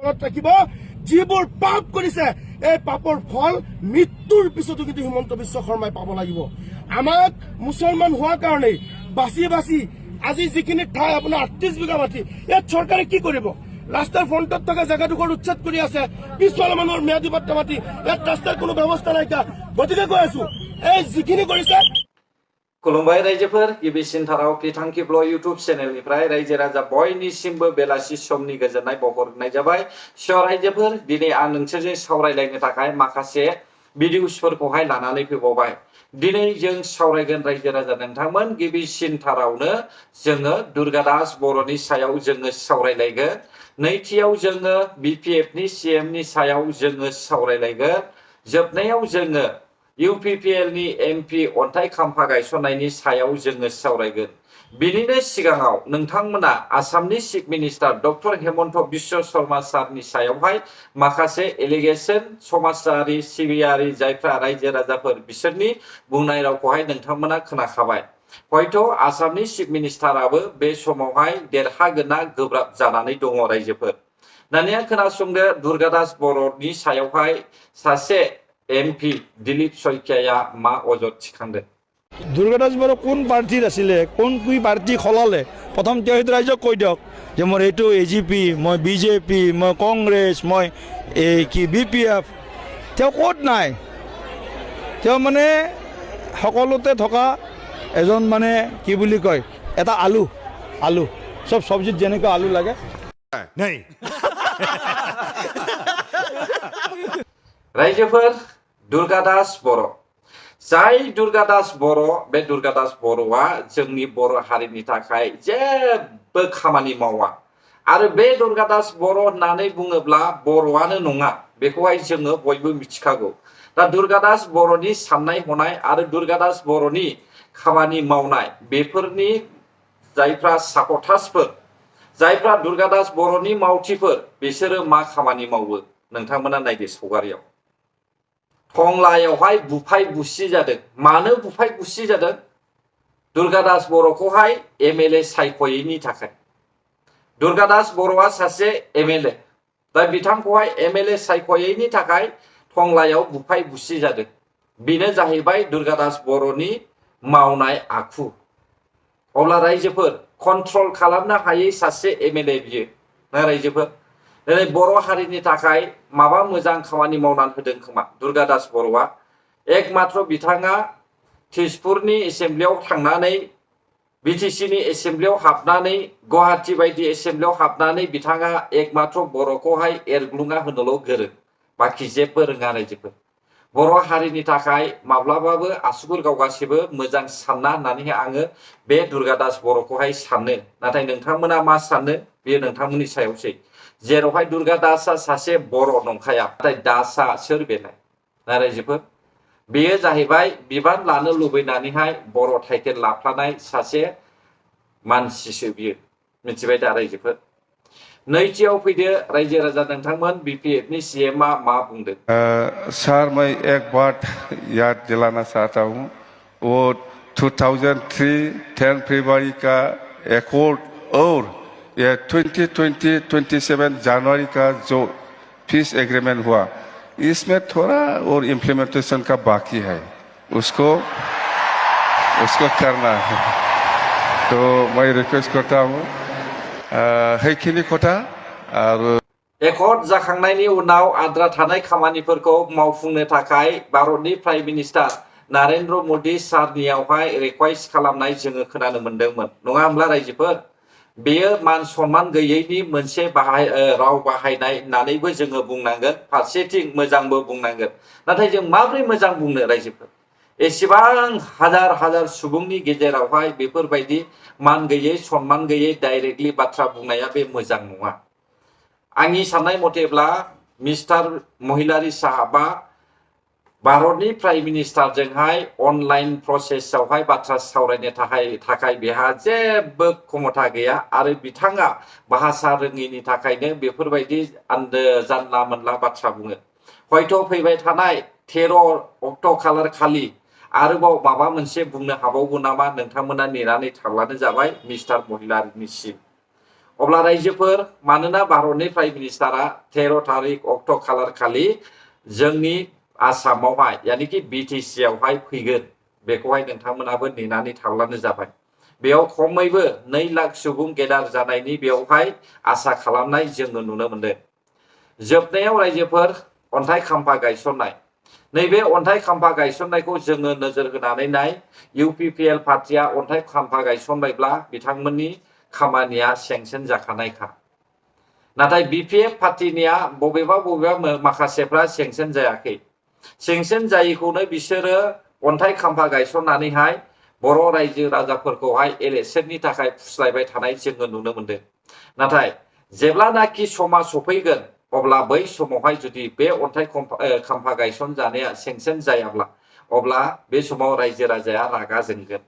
লগত ৰাখিব যিবোৰ পাপ কৰিছে এই পাপৰ ফল মৃত্যুৰ পিছতো কিন্তু হিমন্ত বিশ্ব শৰ্মাই পাব লাগিব আমাক মুছলমান হোৱাৰ কাৰণে বাছি বাছি আজি যিখিনি ঠাই আপোনাৰ 38 বিঘা মাটি ইয়াত চৰকাৰে কি কৰিব ৰাস্তাৰ ফ্ৰণ্টত থকা জেগাডোখৰ উচ্ছেদ কৰি আছে পিছফালে মানুহৰ ম্যাদী পাট্টা মাটি ইয়াত ৰাস্তাৰ কোনো ব্যৱস্থা নাইকিয়া গতিকে কৈ আছো এই যিখিনি কৰিছে खुलुमबाय रायजोफोर गिबिसिनथाराव बिथांखि ब्लग इउटुब चेनेलनिफ्राय रायजो राजा बयनिसिमबो बेलासि समनि गोजोननाय बावहरनाय जाबाय स' रायजोफोर दिनै आं नोंसोरजों सावरायलायनो थाखाय माखासे भिडिअसफोरखौहाय लानानै फैबावबाय दिनै जों सावरायगोन रायजो राजा नोंथांमोन गिबिसिनथारावनो जोङो दुर्गादास बर'नि सायाव जोङो सावरायलायगोन नैथियाव जोङो बिपिएफनि सिएमनि सायाव जोङो सावरायलायगोन जोबनायाव जोङो UPPL नि MP अन्थाइ खाम्फा गायसननायनि सायाव जोङो सावरायगोन बिनिनो सिगाङाव नोंथांमोना आसामनि chief minister doctor Hemant Biswa Sharma सारनि सायावहाय माखासे एलिगेशन समाजारि सिबियारि जायफ्रा रायजो राजाफोर बिसोरनि बुंनाय रावखौहाय नोंथांमोना खोनाखाबाय हयथ' आसामनि चिफ मिनिस्टाराबो बे समावहाय देरहागोना गोब्राब जानानै दङ रायजोफोर दानिया खोनासंदो दुर्गादास बर'नि सायावहाय सासे MP दिलीप शइकियाया मा अजद थिखांदों दुर्गादास बर কোন পাৰ্টিৰ আছিলে কোন কি পাৰ্টি খলালে প্ৰথম তেওঁ ৰাইজক কৈ দিয়ক যে মোৰ এইটো AGP মই BJP মই কংগ্ৰেছ মই কি BPF তেওঁ ক'ত নাই তেওঁ মানে সকলোতে থকা এজন মানে কি বুলি কয় এটা আলু সব সবজিত যেনেকৈ আলু লাগে নাই रायजोफोर दुर्गादास बर' जाय दुर्गादास बर' बे दुर्गादास बर'आ जोंनि बर' हारिनि थाखाय जेबो खामानि मावा आरो बे दुर्गादास बर' होननानै बुङोब्ला बर'आनो नङा बेखौहाय जोङो बयबो मिथिखागौ दा दुर्गादास बर'नि साननाय हनाय आरो दुर्गादास बर'नि खामानि मावनाय बेफोरनि जायफ्रा सापटार्सफोर जायफ्रा दुर्गादास बर'नि मावथिफोर बिसोरो मा खामानि मावो नोंथांमोना नायदो सावगारियाव टंलायावहाय बुफाय बुसि जादों मानो बुफाय बुसि जादों दुर्गादास बर'खौहाय MLA सायख'यैनि थाखाय दुर्गादास बर'आ सासे MLA दा बिथांखौहाय MLA सायख'यैनि थाखाय टंलायाव बुफाय बुसि जादों बेनो जाहैबाय दुर्गादास बर'नि मावनाय आखु अब्ला रायजोफोर कन्ट्रल खालामनो हायै सासे MLA बियो ना रायजोफोर दिनै बर' हारिनि थाखाय माबा मोजां खामानि मावनानै होदों खोमा दुर्गादास बर'आ एकमात्र बिथाङा तेजपुरनि एसेम्ब्लियाव थांनानै BTC नि एसेम्ब्लियाव हाबनानै गुवाहाटी बायदि एसेम्ब्लियाव हाबनानै बिथाङा एकमात्र बर'खौहाय एरग्लुंना होनोल' गोरों बाखि जेबो रोङा रायजोफोर बर' हारिनि थाखाय माब्लाबाबो आसुगुर गावगासिबो मोजां सानना होननानै आङो बे दुर्गादास बर'खौहाय सानो नाथाय नोंथांमोना मा सानो बेयो नोंथांमोननि सायावसै जेरावहाय दुर्गादासआ सासे बर' नंखाया नाथाय दासआ सोर बेलाय ना रायजोफोर बेयो जाहैबाय बिबान लानो लुबैनानैहाय बर' टाइटेल लाफ्लानाय सासे मानसिसो बियो मिथिबाय दा रायजोफोर नैथियाव फैदो रायजो राजा नोंथांमोन BPF नि CM आ मा बुंदों सर मैं एक बात याद दिलाना चाहता हूँ वो 2003 10 फरवरी का एकॉर्ड और ये 2027 जनवरी का जो पीस एग्रीमेंट हुआ इसमें थोड़ा और इम्प्लीमेंटेशन का बाकी है उसको करना है तो मैं रिक्वेस्ट करता हूँ हैखिनि खोथा आरो एकर्ड जाखांनायनि उनाव आद्रा थानाय खामानिफोरखौ मावफुंनो थाखाय भारतनि प्राइम मिनिस्टार नरेंद्र मोदी सारनियावहाय रिक्वेस्ट खालामनाय जोङो खोनानो मोन्दोंमोन नङा होमब्ला रायजोफोर बेयो मान सन्मान गैयैनि मोनसे राव बाहायनाय होननानैबो जोङो बुंनांगोन फारसेथिं मोजांबो बुंनांगोन नाथाय जों माबोरै मोजां बुंनो रायजोफोर एसेबां हाजार हाजार सुबुंनि गेजेरावहाय बेफोरबायदि मान गैयै सन्मान गैयै डाइरेक्टलि बाथ्रा बुंनाया बे मोजां नङा आंनि साननाय मथेब्ला मिस्टार महिलारी साहाबा भारतनि प्राइम मिनिस्टारजोंहाय अनलाइन प्रसेसआवहाय बाथ्रा सावरायनो थाखाय बेहा जेबो क्षमता गैया आरो बिथाङा भाषा रोङिनि थाखायनो बेफोरबायदि जानला मोनला बाथ्रा बुङो हयथ' फैबाय थानाय 13 अक्ट' खालार खालि आरोबाव माबा मोनसे बुंनो हाबावगौ नामा नोंथांमोना नेनानै थाब्लानो जाबाय मिस्टार महिलारीनिसिम अब्ला रायजोफोर मानोना भारतनि प्राइम मिनिस्टारा 13 तारिख अक्ट' खालार खालि जोंनि आसामावहाय यानिकि बिटिसि आवहाय फैगोन बेखौहाय नोंथांमोनाबो नेनानै थाब्लानो जाबाय। बेयाव खमैबो 2 लाख सुबुं गेदार जानायनि बेयावहाय आसा खालामनाय जोङो नुनो मोनदों। जोबनायाव रायजोफोर अन्थाइ खाम्फा गायसननाय नैबे अन्थाइ खाम्फा गायसननायखौ जोङो नोजोर होनानै नाय इउपिपिएल पार्टिया अन्थाइ खाम्फा गायसनबायब्ला बिथांमोननि खामानिया सेंसन जाखानायखा। नाथाय बिपिएफ पार्टिनिया बबेबा माखासेफ्रा सेंसन जायाखै। सेंसन जायैखौनो बिसोरो अन्थाइ खाम्फा गायसननानैहाय बर' रायजो राजाफोरखौहाय इलेक्शननि थाखाय फुस्लायबाय थानाय जोङो नुनो मोनदों। नाथाय जेब्लानाखि समा सफैगोन अब्ला बै समावहाय जुदि बे अन्थाइ खाम्फा गायसन जानाया सेंसन जायाब्ला अब्ला बे समाव रायजो राजाया रागा जोंगोन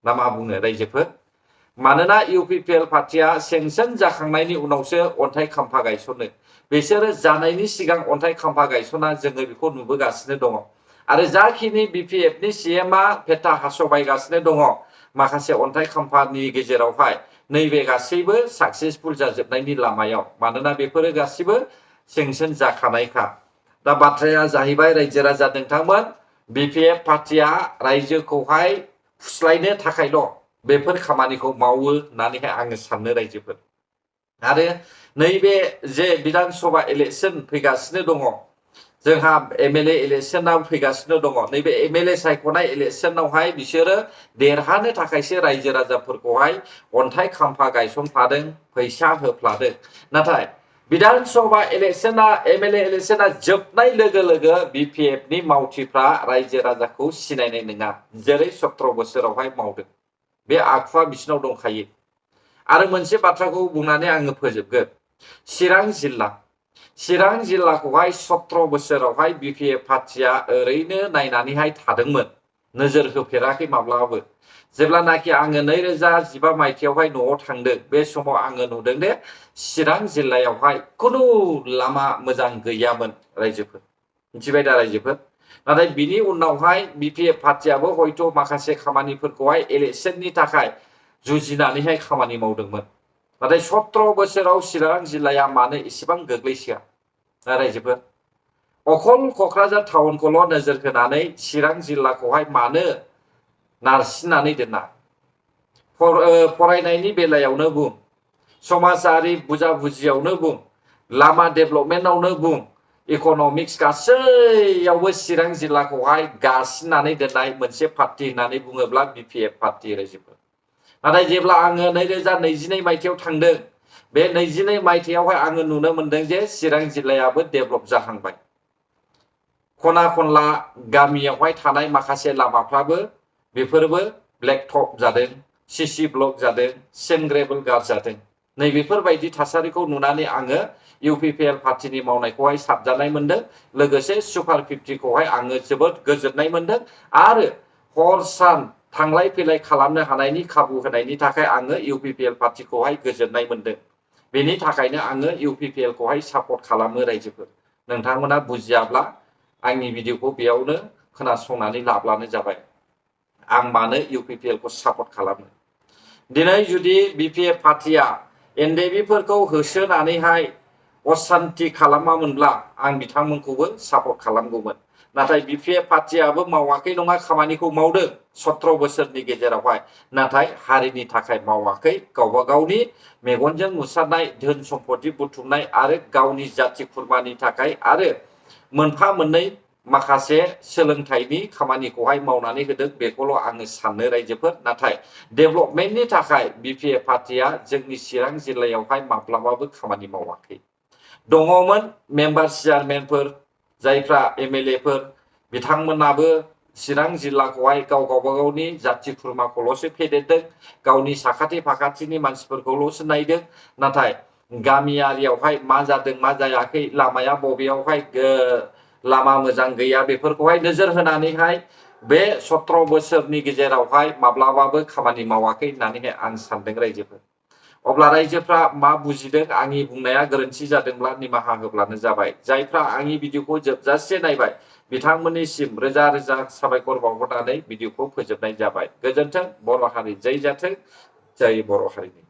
ना मा बुङो रायजोफोर? मानोना इउपिपिएल पार्टिया सेंसन जाखांनायनि उनावसो अन्थाइ खाम्फा गायसनो। बिसोरो जानायनि सिगां अन्थाइ खाम्फा गायसना जोङो बेखौ नुबोगासिनो दङ। आरो जाखिनि बिपिएफनि सीएमआ फेथा हास'बायगासिनो दङ माखासे अन्थाइ खाम्फानि गेजेरावहाय नैबे गासैबो साक्सेसफुल जाजोबनायनि लामायाव, मानोना बेफोरो गासैबो सेंसन जाखानायखा। दा बाथ्राया जाहैबाय रायजो राजा नोंथांमोन, बिपिएफ पार्टिया रायजोखौहाय फुस्लायनो थाखायल' बेफोर खामानिखौ मावो होननानैहाय आङो साननो रायजोफोर। आरो नैबे जे विधान सभा इलेक्शन फैगासिनो दङ, जोंहा एमएलए इलेक्शनाव फैगासिनो दङ। नैबे एमएलए सायख'नाय इलेक्शनावहाय बिसोरो देरहानो थाखायसो रायजो राजाफोरखौहाय अन्थाइ खाम्फा गायसनफ्लादों, फैसा होफ्लादों। नाथाय विधान सभा इलेक्शना एमएलए इलेक्शना जोबनाय लोगो लोगो बिपिएफनि मावथिफ्रा रायजो राजाखौ सिनायनाय नङा, जेरै 17 बोसोरावहाय मावदों। बे आखुवा बिसिनाव दंखायो। आरो मोनसे बाथ्राखौ बुंनानै आङो फोजोबगोन। चिरां जिल्लाखौहाय 17 बोसोरावहाय बिपिएफ पार्टिया ओरैनो नायनानैहाय थादोंमोन, नोजोर होफेराखै माब्लाबाबो। जेब्लानाखि आङो 2015 मायथाइयावहाय न'आव थांदों बे समाव आङो नुदों दे चिरां जिल्लायावहाय खुनु लामा मोजां गैयामोन रायजोफोर। मिथिबाय दा रायजोफोर? नाथाय बिनि उनावहाय बिपिएफ पार्टियाबो हयथ' माखासे खामानिफोरखौहाय इलेक्शननि थाखाय जुजिनानैहाय खामानि मावदोंमोन। नाथाय 17 बोसोराव चिरां जिल्लाया मानो इसेबां गोग्लैसोआ रायजोफोर? अखल क'क्राझार टाउनखौल' नोजोर होनानै चिरां जिल्लाखौहाय मानो नारसिननानै दोना? फरायनायनि बेलायावनो बुं, समाजारि बुजाबुजियावनो बुं, लामा डेभेलपमेन्टआवनो बुं, इक'नमिक्स गासैयावबो चिरां जिल्लाखौहाय गासिननानै दोननाय मोनसे पार्टी होननानै बुङोब्ला बिपिएफ पार्टी रायजोफोर। नाथाय जेब्ला आङो 2022 मायथाइयाव थांदों, बे 22 मायथाइयावहाय आङो नुनो मोनदों जे चिरां जिल्लायाबो डेभेलप जाहांबाय। खना खनला गामियावहाय थानाय माखासे लामाफ्राबो बेफोरबो ब्लेक टप जादों, सिसि ब्लक जादों, सेंग्रेबल गारजादों। नैबेफोरबायदि थासारिखौ नुनानै आङो इउपिपिएल पार्टिनि मावनायखौहाय साबजानाय मोनदों। लोगोसे सुपार 50खौहाय आङो जोबोद गोजोननाय मोनदों। आरो हर सान थांलाय फैलाय खालामनो हानायनि खाबु होनायनि थाखाय आङो इउपिपिएल पार्टिखौहाय गोजोननाय मोनदों। बेनि थाखायनो आङो इउपिपिएलखौहाय सापर्ट खालामो रायजोफोर। नोंथांमोना बुजियाब्ला आंनि भिडिअखौ बेयावनो खोनासंनानै लाब्लानो जाबाय आं मानो इउपिपिएलखौ सापर्ट खालामो। दिनै जुदि बिपिएफ पार्टिया एनडिएफबिफोरखौ होसोनानैहाय असान्ति खालामामोनब्ला आं बिथांमोनखौबो सापर्ट खालामगौमोन। नाथाय बिपिएफ पार्टियाबो मावाखै नङा, खामानिखौ मावदों 17 बोसोरनि गेजेरावहाय। नाथाय हारिनि थाखाय मावाखै, गावबा गावनि मेगनजों नुसारनाय धोन सम्पति बुथुमनाय आरो गावनि जाथि खुरमानि थाखाय आरो मोनफा मोननै माखासे सोलोंथाइनि खामानिखौहाय मावनानै होदों, बेखौल' आङो साननो रायजोफोर। नाथाय डेभेलपमेन्टनि थाखाय बिपिएफ पार्टिया जोंनि चिरां जिल्लायावहाय माब्लाबाबो खामानि मावाखै। दङमोन मेम्बार चेयारमेनफोर, जायफ्रा एमएलएफोर, बिथांमोनाबो चिरां जिल्लाखौहाय गावबा गावनि जाथि खुरमाखौल'सो फेदेरदों, गावनि साखाथि फाखाथिनि मानसिफोरखौल'सो नायदों। नाथाय गामियारियावहाय मा जादों मा जायाखै, लामाया बबेयावहाय लामा मोजां गैया, बेफोरखौहाय नोजोर होनानैहाय बे 17 बोसोरनि गेजेरावहाय माब्लाबाबो खामानि मावाखै होननानैहाय आं सानदों रायजोफोर। अब्ला रायजोफ्रा मा बुजिदों? आंनि बुंनाया गोरोन्थि जादोंब्ला निमाहा होब्लानो जाबाय। जायफ्रा आंनि भिडिअखौ जोबजासे नायबाय बिथांमोननिसिम रोजा रोजा साबायखर बावहरनानै भिडिअखौ फोजोबनाय जाबाय। गोजोन्थों। बर' हारि जै जाथों, जै बर' हारिनि।